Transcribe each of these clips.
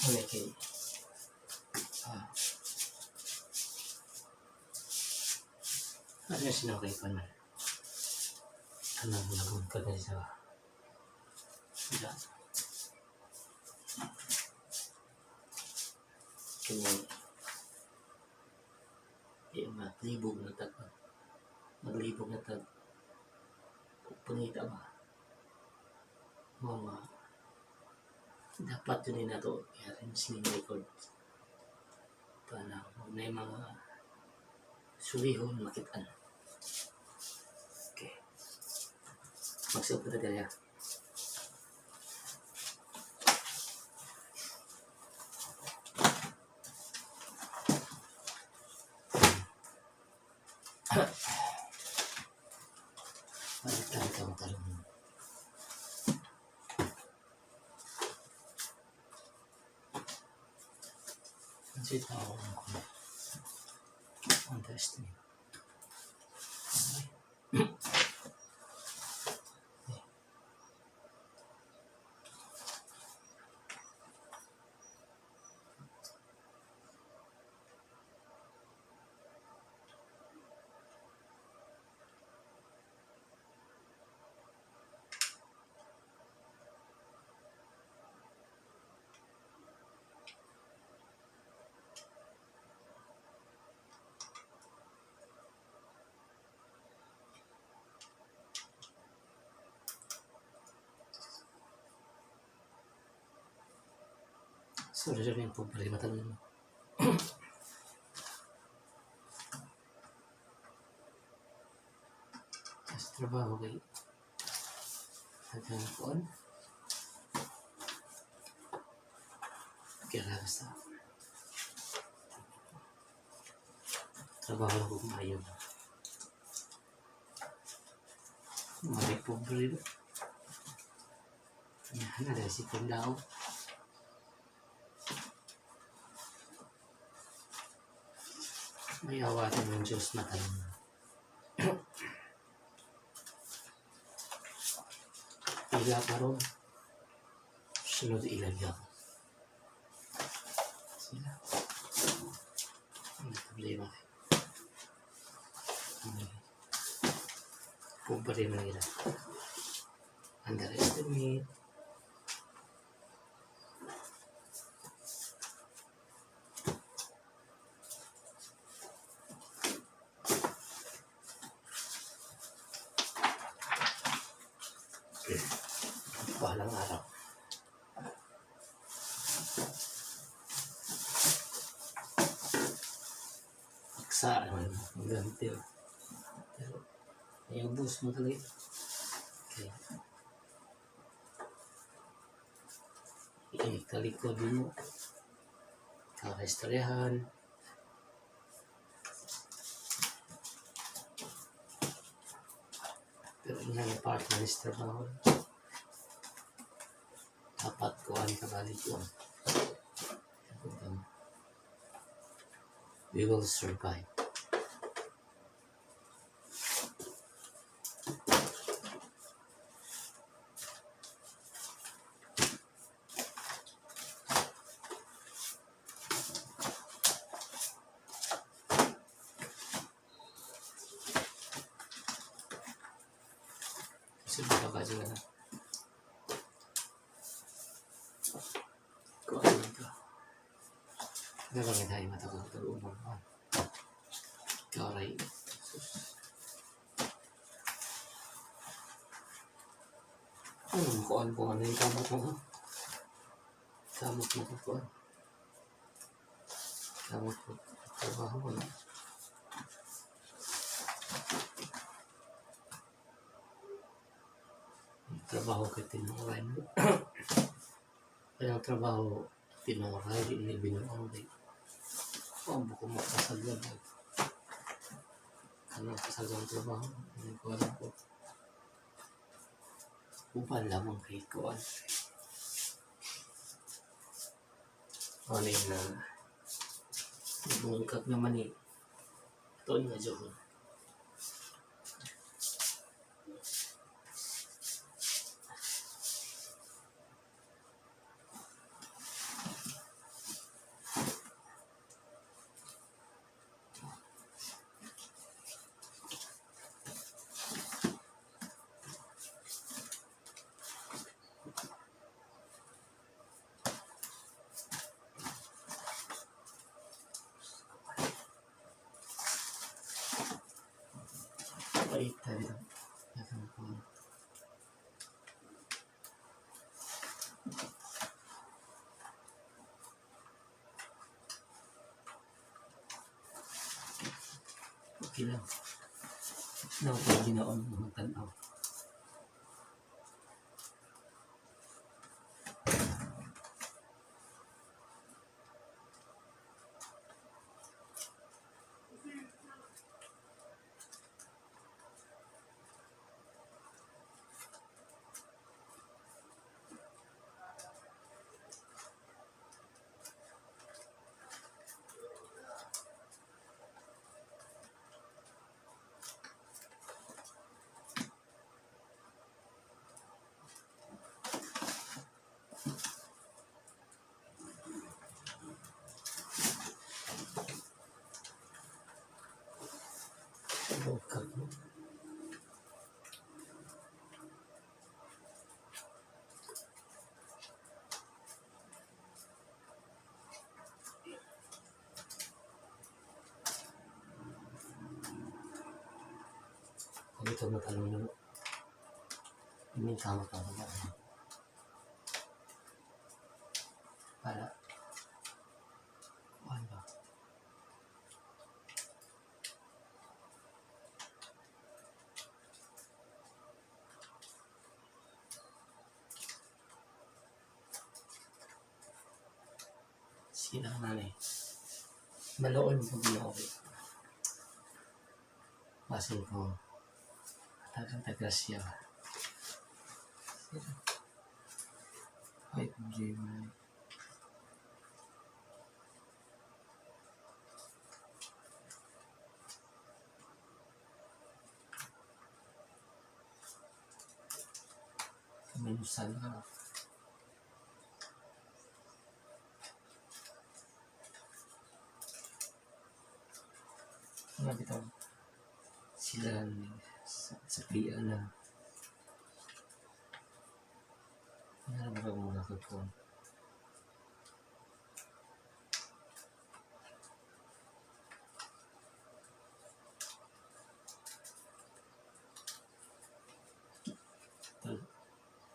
Ano kay ano siya kay pan man. Ano nabungkag na siya. Wala. Kini di maglibog na tag maglibog na tag pangita ba mga dapat yun na to i-arrange ni record para huwag na yung mga sulihon makitaan. Okay. Magsuot na tayo. Balik tayo ka matalong. Ang sweet na ako ng kuno. Underestimate. Okay. Sorry, sorry, yung pobre matalong. Sa trabaho kay hanggang kuan. Kaya basta trabaho lang kung maayo. Mari pobre. Yan, ada si Pundao. May awatin ng Diyos matalong. Ila karon sunod ilagyan. Sila. Ano problema? Pobre man nila. Underestimate. Bahalang araw. Aksa naman ang ganti. Oh. Pero ay ubos mo talaga. Okay. Ikalikod mo. Kakaistoryahan. Pero nga na part ng trabaho. Dapat kuhan ka balik yun. We will survive. Kasi baka kasi na. Kuhan ka. Ano lang tayo matagod umang. Karay. Sus. Ano kuan ko ano yung kamot mo? Kamot mo ko kuan. Kamot mo. Trabaho mo na. Trabaho kay tinuray mo. Kaya ang trabaho tinuray, di ni binuang di. Oh, buko mo kasagad. Ano kasagad ang trabaho? Hindi ko alam ko. Uban lamang kay kuan. Ano yun na bungkag naman eh. Ito nga dyan. Paita dito. Ko. Okay lang. Na ako ginaon mga tanaw. Bukag mo. Kung ito matanong nyo, hindi ka makakaba. Para, kuhan ba? Sige lang, nanay. Maloon po Ginoo. Basin ko. Tagang tagrasya. Ay, problema. Minusan ka. Ano bitaw? Sila sa PIA na ano ba muna ko?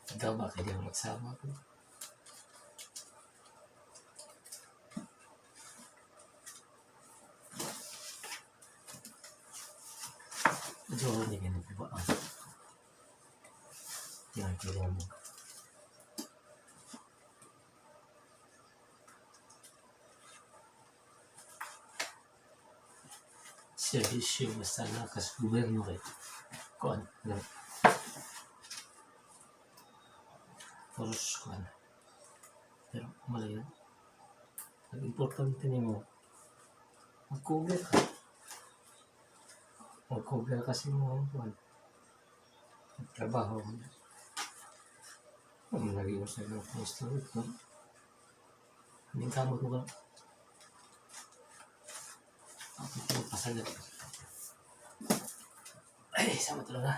Ikaw ba kaya magsama ko? Medyo hindi ganun po ba? Tingnan ko mo. Servisyo basta nakas gobyerno kay kuan ano puros kuan, pero malayo ang importante nimo, mag-cover ka, mag-cover kasi mo kuan trabaho ang naging sa ng story ko. Hindi kamot mo ka ako ito pasagat. Ay, sama talaga.